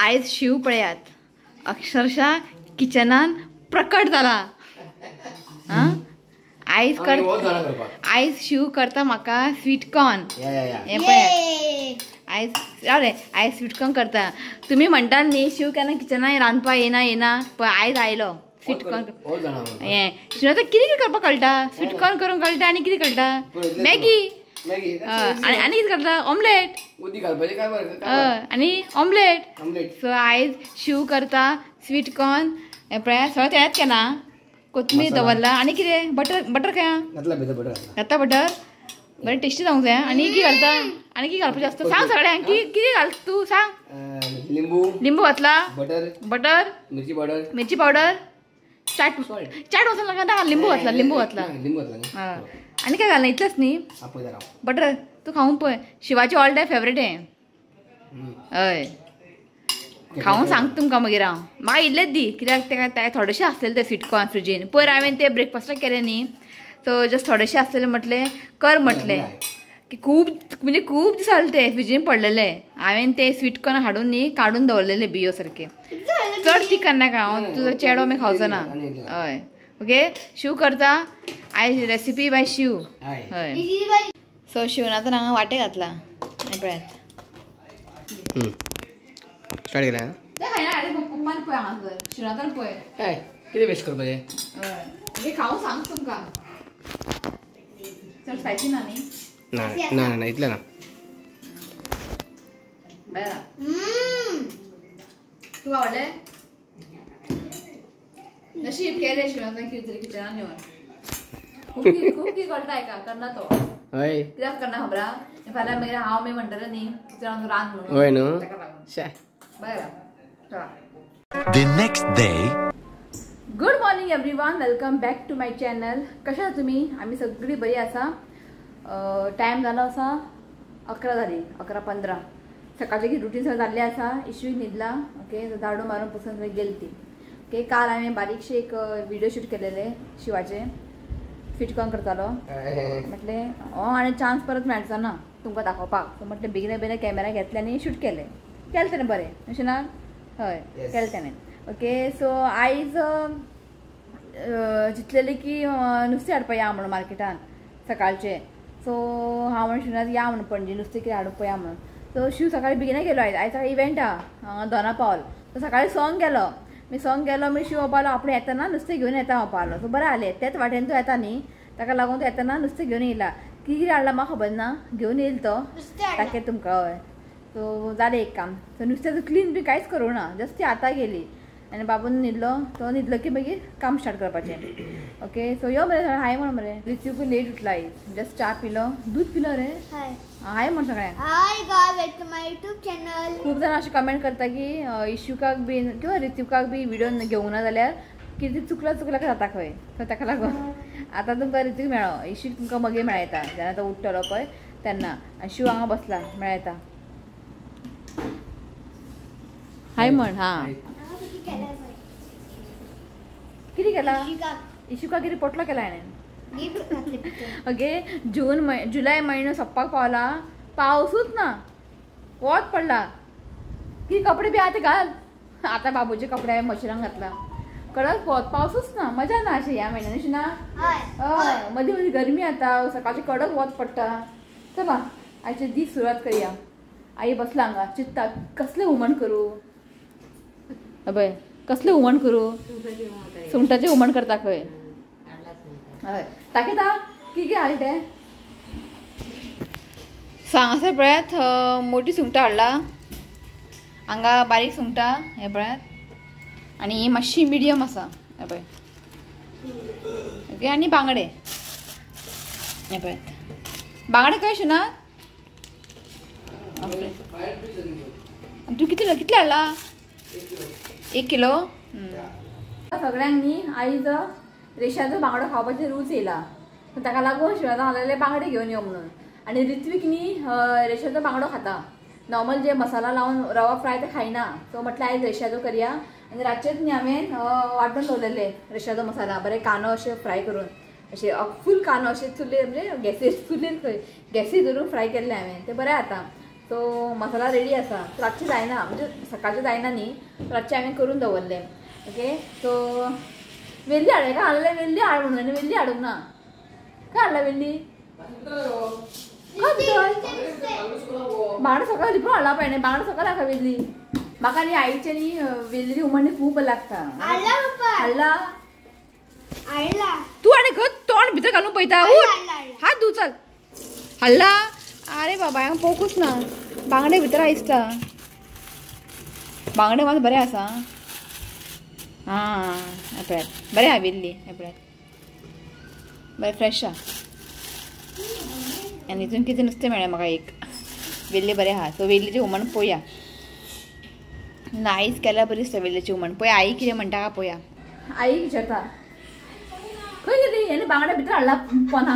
आयज शिव पळयात अक्षरशः किचनान प्रकट जाला. आयज कर आयज शिव करता म्हाका स्वीट कॉर्न. हें पळयात आयज राव रे आयज स्वीट कॉर्न करता. तुमी म्हणटात न्ही शिव केन्ना किचनान रांदपाक येना येना, पळय आयज आयलो स्वीट कॉर्न. हें शिव आतां कितें कितें करपाक कळटा? स्वीट कॉर्न करूंक कळटा आनी कितें कळटा? मॅगी आनी कितें करता? ऑमलेट आनी ऑमलेट. सो आयज शिव करता स्वीट कॉर्न. हें पळया सगळें तयार केला, कोथमीर दवरला आनी कितें बटर बटर खंय घातला? बटर बरें टेस्टी जावंक जाय. आनी कितें घालता? आनी कितें घालपाचें आसता सांग सगळ्यांक. कितें घाल तूं सांग? लिंबू लिंबू घातला, बटर बटर, मिरची पावडर, मिरची पावडर, चाट चाट मसाला घातला, लिंबू घातला, लिंबू घातला. आनी काय घालना इतलेंच न्ही? बटर तूं खावून पळय. शिवाची ऑल टायम फेवरेट हें. हय खावून सांग तुमकां मागीर हांव. म्हाका इल्लेच दी कित्याक तेका थोडेशें आसलेलें तें स्वीट कॉर्न फ्रिजीन. पयर हांवें तें ब्रेकफास्टाक केलें न्ही, सो जस्ट थोडेशें आसलेलें म्हटलें कर म्हटलें की खूब म्हणजे खूब दीस जाले ते फ्रिजीन पडलेले. हांवें ते स्वीट कॉर्न हाडून न्ही काडून दवरलेले बियो सारके. चड तीख करनाका हांव तुजो चेडो मागीर खावचो ना. हय ओके शिव करता आयज रेसिपी बाय शिव. हय सो शिवन आतां हांगा वाटे घातला हें पळयात. स्टार्ट केला पप्पान पळय हांगासर शिवनाथान पळय कितें वेस्ट करपाचें हय खावूं सांग तुमकां. चड स्पायसी ना न्ही? ना ना ना इतलें ना. बरें तुका आवडलें? नशीब केलें शिवनाथान कितें तरी किचनान येवन. खूब खूब कितें कळटा हेका करना तो. हय कित्याक करना खबर आहा? फाल्यां मागीर हांव मागीर म्हणटलें न्ही किचनान रांद म्हणून. हय न्हू? ताका लागून बरें चला. The next day. Good morning everyone, welcome back to my channel. कशें आसा तुमी? आमी सगळीं बरी आसा. टायम जालो आसा 11 जाली, 11:15. सकाळचें कितें रुटीन सगळें जाल्लें आसा. इशू न्हिदला ओके, झाडू मारून पसून गेली ती ओके. काल हांवें बारीकशें एक व्हिडियो शूट केलेले शिवाचें, स्वीट कॉर्न करतालो. म्हटलें हो आनी चान्स परत मेळचो ना तुमकां दाखोवपाक. सो म्हटलें बेगीन बेगीन कॅमेरा घेतले आनी शूट केलें. केलें तेणें बरें अशें ना? हय केलें तेणें ओके. सो आयज चिंतलेलें की नुस्तें हाडपा या म्हणून मार्केटान सकाळचें. सो हांव म्हण शिवनाथ या म्हणून पणजे नुस्तें कितें हाडूंक पळया म्हणून. सो शिव सकाळी बेगीन गेलो. आयज आयज सकाळी इव्हेंट आहा दोना पावल. सो सकाळी 6 गेलो मी, 6 गेलो मी. शिव म्हणपालो आपूण येतना नुस्तें घेवन येता म्हणपालो. सो बरें जालें तेच वाटेन तो येता न्ही, ताका लागून तो येतना नुस्तें घेवन येयला. कितें कितें हाडला म्हाका खबर ना, घेवन येयलो तो ताके तुमकां. हय सो जालें एक काम. सो नुस्तें क्लीन बी कांयच करूं ना, जस्ट ती आतां गेली आनी बाबून न्हिदलो. तो न्हिदलो की मागीर काम स्टार्ट करपाचें ओके. सो यो मरे हाय म्हण मरे. ऋत्विक लेट उठला आयज, जस्ट च्या पिलो, दूद पिलो रे. हाय म्हण सगळ्यांक. Hi guys, welcome my YouTube channel. खूब जाणां अशें कमेंट करता की इशुकाक बी किंवा ऋत्विकाक बी व्हिडियो घेवंक ना जाल्यार कितें चुकला चुकला जाता खंय. सो ताका लागून आतां तुमकां ऋत्विक मेळ्ळो, इशूक तुमकां मागीर मेळयता जेन्ना तो उठ्ठलो पळय तेन्ना. आनी शिव हांगा बसला मेळयता. हाय म्हण. हां कितें केला इशुका? कितें पोटलो केला हाणें ओके. जून जुलय म्हयनो सोंपपाक पावला, पावसूच ना, वत पडला. कितें कपडे बी आतां घाल. आतां बाबूचे कपडे हांवें मशिनाक घातला. कडक वत, पावसूच ना, मजा ना अशें ह्या म्हयन्यान अशें ना. हय मदीं मदीं गरमी जाता, सकाळचें कडक वत पडटा. चला आयचे दीस सुरवात करया. आई बसला हांगा चिंत्ता कसलें हुमण करूं. अबय कसलें हुमण करूं? सुंगटाचें हुमण करता खंय. हय ताकेता कितें हाडलें तें सो हांगासर पळयात मोटी सुंगटां हाडला, हांगा बारीक सुंगटां हें पळयात, आनी ही मातशी मिडियम आसा हें पळय ओके. आनी बांगडे हें पळयात. बांगडे कशे ना? तूं कितले कितले हाडला? 1 किलो. सगळ्यांक न्ही आयज रेशाचो बांगडो खावपाचें रूच येयला, ताका लागून शिवनाथान हाडलेले बांगडे घेवन यो म्हणून. आनी ऋत्विक न्ही रेशाचो बांगडो खाता, नॉर्मल जे मसाला लावन रवा फ्राय ते खायना. सो म्हटलें आयज रेशाचो करया. आनी रातचेच न्ही हांवें वांटून दवरलेले रेशाचो मसाला, बरें कांदो अशें फ्राय करून, अशें फूल कांदो अशें चुलीर म्हणजे गॅसीर चुलीर खंय गॅसीर धरून फ्राय केल्लें हांवें, तें बरें जाता. सो मसाला रेडी आसा. रातचें जायना, म्हणजे सकाळचें जायना न्ही, रातचें हांवें करून दवरलें. ओके सो वेल्ली हाडलें काय हाडलें, वेल्ली हाड म्हणून आनी वेल्ली हाडूंक ना. खंय हाडला वेल्ली? खंय भितर बांगडो सकाळ लिपून हाडला पळय, बांगडो सकाळ हाका वेल्ली. म्हाका न्ही आईचे न्ही वेल्ली हुमण खूब लागता. हाडला तूं आनी खंय तोंड भितर घालून पळयता, हात धू चल. हाडला? अरे बाबा हांगा पोकूच ना, बांगडे भितर आयसता. बांगडे मात बरें आसा. आं पळयात बरें आहा वेल्ली, पळयात बरें फ्रेश आहा. आनी हितून कितें नुस्तें मेळ्ळें म्हाका एक वेल्ली बरें आहा. सो वेल्लीचें हुमण पळोवया. ना आईच केल्यार बरी दिसता वेल्लीचें हुमण. पळय आई कितें म्हणटा पळोवया. आई विचारता खंय गेली हेणे बांगड्या भितर हाडला पोना,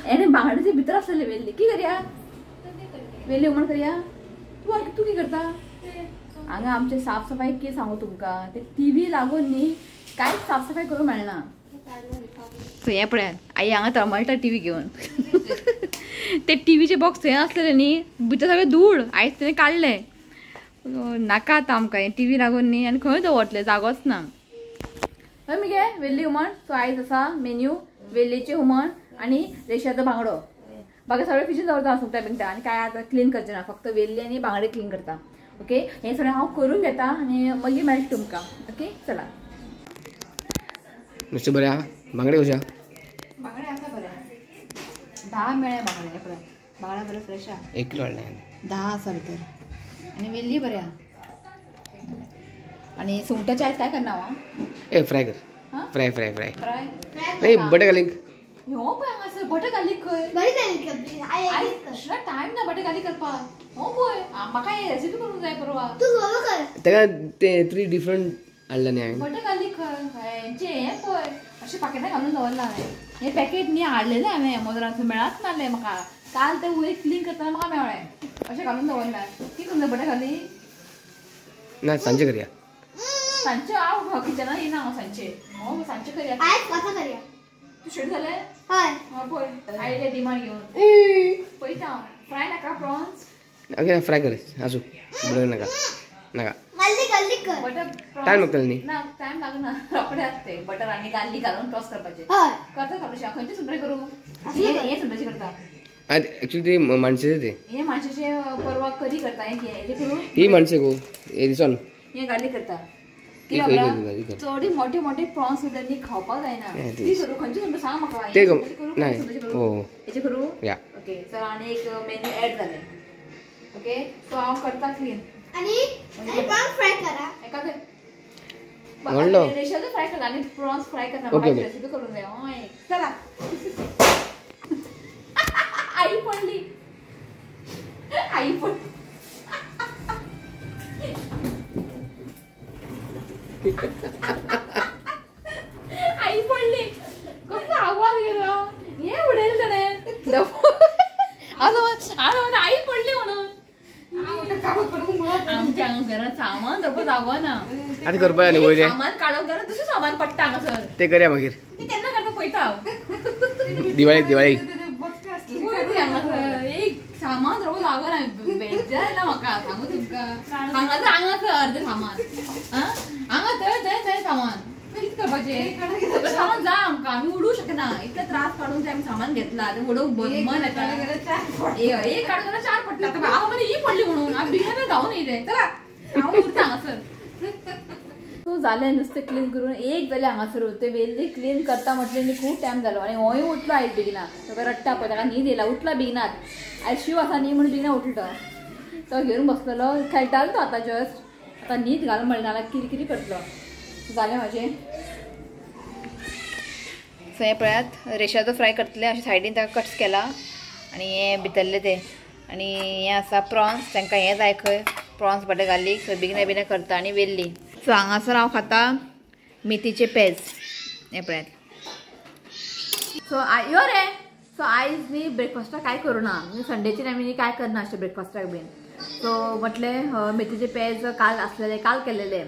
हेणे बांगड्याचे भितर आसलेले वेल्ली. की करया वेल्ली हुमण करया? तूं तूं की करता? हांगा आमचे साफ सफाई की सांगू तुमकां, ते टीव्ही लागून न्ही कांयच साफ सफाई करूंक मेळना. सो हें पळयात आई हांगा तळमळटा टीव्ही घेवन. ते टीव्हीचे बॉक्स थंय आसलेले न्ही, भितर सगळें धूळ, आयज तेणें काडलें. नाका आतां आमकां हें टीव्ही लागून न्ही, आनी खंय दवरतलें, जागोच ना. हय मगे वेल्ली हुमण. सो आयज आसा मेन्यू वेल्लीचें हुमण आनी रेशाचो बांगडो. बाकी सगळें फिशीन दवरता सुंगटां बिंगटां, आनी काय आतां क्लीन करचें ना, फक्त वेल्ली आनी बांगडे क्लीन करता. ओके हें सगळें हांव करून घेता आनी मागीर मेळटा तुमकां. ओके चला. नुस्तें बरें आहा? बांगडे कशे आहा? बांगडे आसा बरें, 10 मेळ्ळे बांगडे. पळय बांगडे बरें फ्रेश आहा. 1 किलो हाडलें, 10 आसा भितर. आनी वेल्ली बरें आहा. आनी सुंगटाचें आयज काय करना हांव? ए फ्राय कर. फ्राय फ्राय फ्राय फ्राय नाही बटर घालीक. हो पळय हांगासर बटर घालीक खंय टायम ना बटर घालीक करपाक. हो पळय म्हाका हे रेसिपी करूंक जाय परवा. ताका ते 3 डिफरंट हाडला न्ही हांवें. बटर घालीक खंय हेंचें हें पळय अशें पाकेटां घालून दवरलां हांवें. हें पॅकेट न्ही हाडलेलें हांवें एमोजॉनांतल्यान, मेळच नासलें म्हाका. काल तें वयर क्लीन करतना म्हाका मेळ्ळें, अशें घालून दवरलां. कितें करूं बटर घाली? ना सांजे करया. सांचे हांव किचनान येना हांव सांचे. हो सांचे करया. तूं शेड जालें? हय. पळय आयले डिमांड घेवन पळयता हांव. फ्राय नाका प्रॉन्स? ओके फ्राय कर, आसूं बटर नाका. नाका बटर टायम लागतलो न्ही? ना टायम लागना, रोखडे आसते. बटर आनी गार्लीक घालून टॉस करपाचें करता. करूं खंयचे सुंदरे करूं? हें सुंदरेचें करता. एक्चुअली ते माणसेचे ते हे माणसेचे परवा करी करता. हें करूं ही माणसे गो हे दिसन हें गार्लीक करता. चड मोठे मोठे प्रॉन्स उरले न्ही खावपाक जायना. ती करूं खंयचे सुंदर सांग म्हाका. ते हेचें करूं? ओके सर आनी एक मेन्यू एड जालें. ओके सो हांव करता क्लीन आनी प्रॉन्स फ्राय करा. व्हडलो रेशाचो फ्राय करता आनी प्रॉन्स फ्राय करता. म्हाका रेसिपी करूंक जाय. हय चला. आई पडली, आई पडली. आई पडली. कसो आवाज गेलो हें उडयलें ताणें. आतां आई पडली म्हणून आमच्या घरात सामान दवरपाक जागो ना. आतां करपा न्ही वयलें सामान काडप जाल्यार दुसरें सामान पडटा हांगासर. तें करया मागीर. तें केन्ना करता पळयता हांव. दिवाळी दिवाळी एक सामान दवरपाक जागो ना. बेजार येयला म्हाका सांगू तुमकां. हांगासर हांगासर अर्दें सामान, हांगा थंय थंय थंय सामान. कितें करपाचें? सामान जाय आमकां, आमी उडोवंक शकना. इतले त्रास काडून आमी सामान घेतला तें उडोवंक मन येता. एक काडून जाल्यार 4 पडटा. आतां हांव मरे ही पडली म्हणून हांव बेगीन धांवून येयलें. चला हांव उरता हांगासर. सो जालें नुस्तें क्लीन करून एक जालें हांगासर. तें वेल्ली क्लीन करता म्हटलें न्ही खूब टायम जालो. आनी होय उठलो आयज बेगिना. ताका रडटा पळय, ताका न्हीद येयला, उठला बेगिनात. आयज शीव आसा न्ही म्हणून बेगिना उठलो. तो घेवन बसलेलो खेळटालो तो आतां जस्ट. आतां न्हीद घाल म्हणलें नाल्यार किरकिरी करतलो. जालें म्हाजें. सो हें पळयात रेशाचो फ्राय करतलें. अशें सायडीन ताका कट्स केला आनी हें भितरलें तें. आनी हें आसा प्रॉन्स, तांकां हें जाय खंय प्रॉन्स बटर गार्लीक. सो बेगिना बेगिना करता आनी वेल्ली. सो हांगासर हांव खाता मेथीचे पेज. हें पळयात. सो यो रे. सो आयज न्ही ब्रेकफास्टाक काय करूं ना, संडेचे आमी न्ही काय करना अशें ब्रेकफास्टाक बीन. सो म्हटलें मेथीचे पेज काल आसलेले, काल केलेले.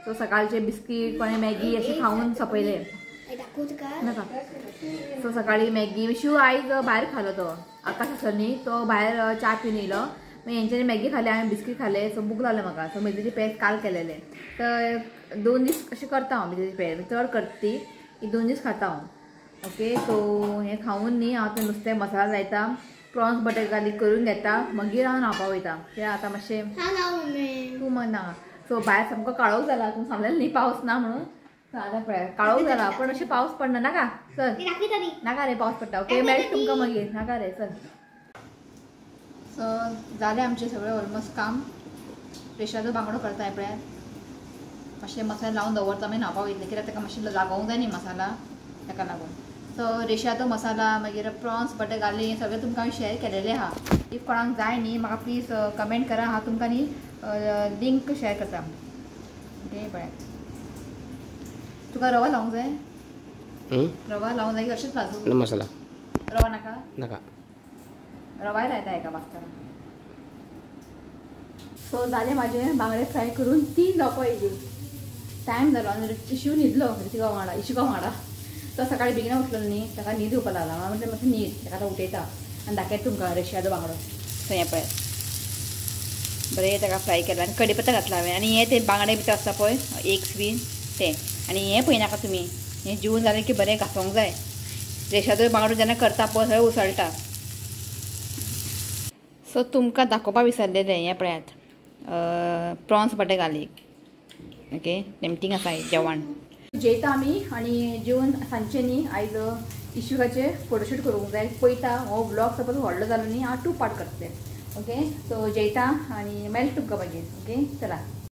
सो सकाळचे बिस्कीट कोणे मॅगी अशें खावन सोंपयलें. नाका. सो सकाळी मॅगी शिव आयज भायर खालो तो आकाश आसलो न्ही तो भायर च्या पिवन येयलो मागीर हेंच्यांनी मॅगी खाले हांवें बिस्कीट खाले. सो भूक लागले म्हाका. सो मेथीची पेज काल केलेले तर 2 दीस अशें करता हांव मेथीची पेज चड करता ती 2 दीस खाता हांव. ओके सो हें खावन न्ही हांव तें नुस्तें मसाला लायता प्रॉन्स बटर गार्लीक करून घेता मागीर हांव न्हांवपा वयता. ते आतां मातशें तूं ना. सो भायर सामको काळोख जाला तुमकां सांगलें न्ही पावस ना म्हणून. आतां पळय काळोख जाला पण अशें पावस पडना. नाका चल नाका रे पावस पडटा. ओके मेळटा तुमकां मागीर. नाका रे चल. सो जालें आमचें सगळें ऑलमोस्ट काम. रेशादो बांगडो करता हें पळयात मातशें मसाला लावन दवरता मागीर न्हांवपा वयतलें कित्याक ताका मातशें लागोवंक जाय न्ही मसाला ताका लागून. सो रेशादो मसाला मागीर प्रॉन्स बटर गार्लीक हें सगळें तुमकां हांवें शेअर केलेलें आहा. If कोणाक जाय न्ही म्हाका प्लीज कमेंट करा. हांव तुमकां न्ही लिंक शेअर करता. ओके पळयात तुका रवा लावंक जाय? रवा लावंक जाय की अशेंच भाजूं? मसाला रवा नाका? नाका रवाय लायता एका भाजताना. सो जालें म्हाजें बांगडे फ्राय करून 3 जावपा येयली. टायम जालो आनी शिव न्हिदलो ऋतिका वांगडा इशिका वांगडा. तो सकाळी बेगीन उठलो न्ही ताका न्हीद येवपा लागला. हांव म्हटलें मातशें न्हीद ताका आतां उठयता आनी दाखयता तुमकां रेशादो बांगडो. सो हें पळयात बरें ताका फ्राय केला आनी कडीपत्ता घातला हांवें. आनी हें ते बांगडे भितर आसता पळय एग्स बीन तें. आनी हें पळयनाका तुमी हें जेवन जालें की बरें घासोंक जाय. रेशादो बांगडो जेन्ना करता पळय सगळें उसळटा. सो तुमकां दाखोवपा विसरलेलें हें पळयात प्रॉन्स बटर गार्लीक. ओके टेम्पटींग आसा जेवण. जेयता आमी आनी जेवन सांजचें न्ही आयज इशुकाचें फोटोशूट करूंक जाय. पळयता हो ब्लॉग सपोज व्हडलो जालो न्ही हांव 2 पार्ट करतलें. ओके सो जेयता आनी मेळटा तुमकां मागीर. ओके चला.